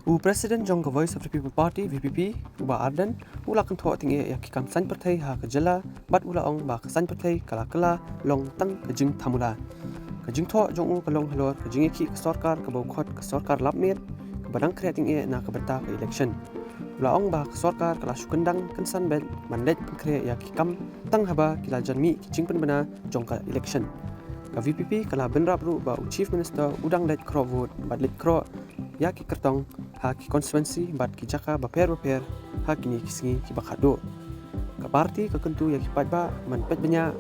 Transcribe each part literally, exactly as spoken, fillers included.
U President jong ka Voice of the People Party, V P P, u Bah Ardent, u la kynthoh tyngeh ïa ki kam saiñ pyrthei ha ka jylla, bad u la ong ba ka saiñ pyrthei ka la kylla long tang ka jingthamula. Ka jingthoh jong u ka long halor ka jingïakhih ka sorkar kaba u khot ka sorkar lapmiet, kaba dang khreh tyngeh na ka bynta ka election. U la ong ba ka sorkar ka la shu kyndang kynsan beit ban leit pynkhreh ïa ki kam tang haba ki la jan mih ki jingpynbna jong ka election. Ka V P P ka la bynrap ruh ba u Chief Minister u dang leit khroh vote bad leit khroh ïa ki kyrtong ha ki constituency bad ki jaka bapher bapher ha kine ki sngi kiba khatduh. Ka party ka kyntu ïa ki paidbah ban peit bniah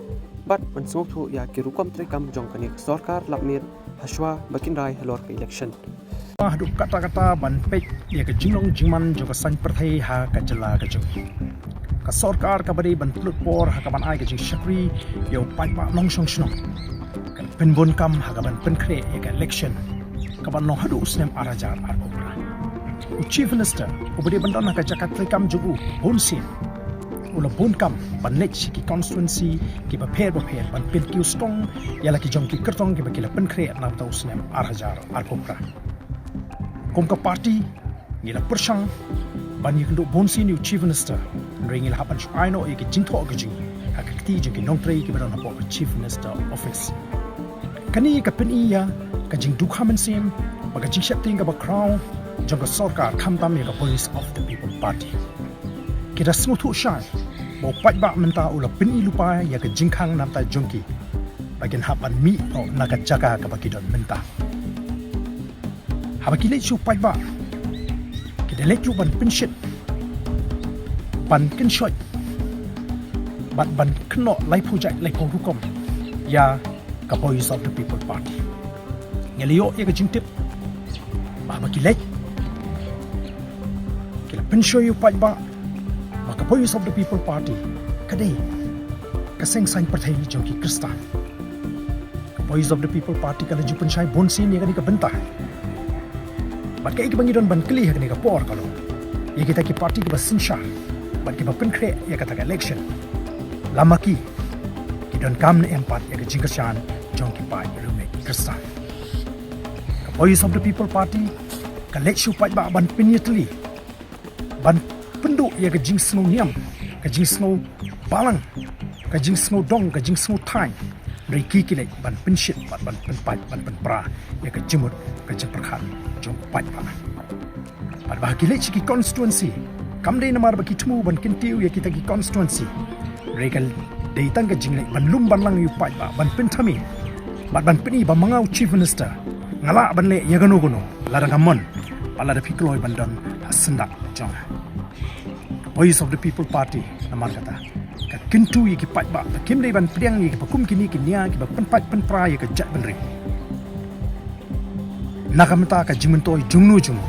bad ban sngewthuh ïa ki rukom treikam jong kane ka sorkar lapmiet hashwa ba kin rai halor ka election. Haduh katta katta ban peit ïa ka jinglong jingman jong ka saiñ pyrthei ha ka jylla ka jong ngi. Ka sorkar kaba dei ban pynlut por ha kaban ai ka jingshakri ïa u paidbah nongshong shnong, kan pynbun kam ha kaban pynkhreh ïa ka election kaban long haduh u snem ar hajar arphew phra. U Chief Minister uba dei ban don ha ka jaka treikam jong u bunsien, u la bun kam ban leit sha ki constituency kiba pher bapher ban pynkiew skhem ïa la ki jong ki kyrtong kiba ki la pynkhreh na ka bynta u snem ar hajar arphew phra. Kum ka party ngi la pyrshang ban ïakynduh bunsien ïa u Chief Minister, hynrei ngi la hap ban shu ai noh ïa ki jingthoh ka jong ngi ha ka kti jong ki nongtrei kiba don hapoh ka Chief Minister Office. Kane ka pyni ïa ka jingdukha mynsiem bad ka jingsheptieng kaba khraw jong ka sorkar, khamtam ïa ka Voice of the People Party. Ki da sngewthuh shai ba u paidbah mynta u la pyni lypa ïa ka jingkhang na ka bynta jong ki ba kin hap ban mih noh na ka jaka kaba ki don mynta. Haba ki leit sha u paidbah, ki da leit ruh ban pynshit, ban kynshoit bad ban kynnoh laiphew jait laiphew rukom ïa ka Voice of the People Party. Ngi la ïoh ïa ka jingtip ba haba ki leit, ki la pynshoi ïa u paidbah ba ka Voice of the People Party ka dei ka seng saiñ pyrthei jong ki Khristan. Ka Voice of the People Party ka la ju pynshai bunsien ïa kane ka bynta. Bad kaei kaba ngi don ban kylli ha kane ka por ka long ïa kita ki party kiba synshar bad kiba pynkhreh ïa kata ka election, la ma ki ki donkam ne em pat ïa ka jingkyrshan jong ki paid riewngeit Khristan. Ka Voice of the People Party ka leit sha u paidbah ban pynïatylli, ban pynduh ïa ka jingsngew niam, ka jingsngew balang, ka jingsngew dong, ka jingsngew thaiñ. Hynrei ki ki leit ban pynshit bad ban pynpait, ban pynpra ïa ka jingmut ka jingpyrkhat jong u paidbah. Bad ba ki leit sha ki constituency, kam dei namar ba ki thmu ban kyntiew ïa kita ki constituency, hynrei ka dei tang ka jingleit ban lum ban lang ïa u paidbah, ban pynthame bad ban pyni ba ma nga u Chief Minister nga lah ban leh ïa kano kano lada nga mon, bad lada phi kloi ban don ha syndah jong nga. Voice of the People Party namar kata ka kyntu ïa ki paidbah ba kim dei ban pdiang ïa kiba kum kine ki nia kiba pynpait pynpra ïa ka jaitbynriew na ka bynta ka jingmyntoi jongno jongno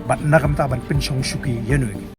bad na ka bynta ban pynshong shuki ïano.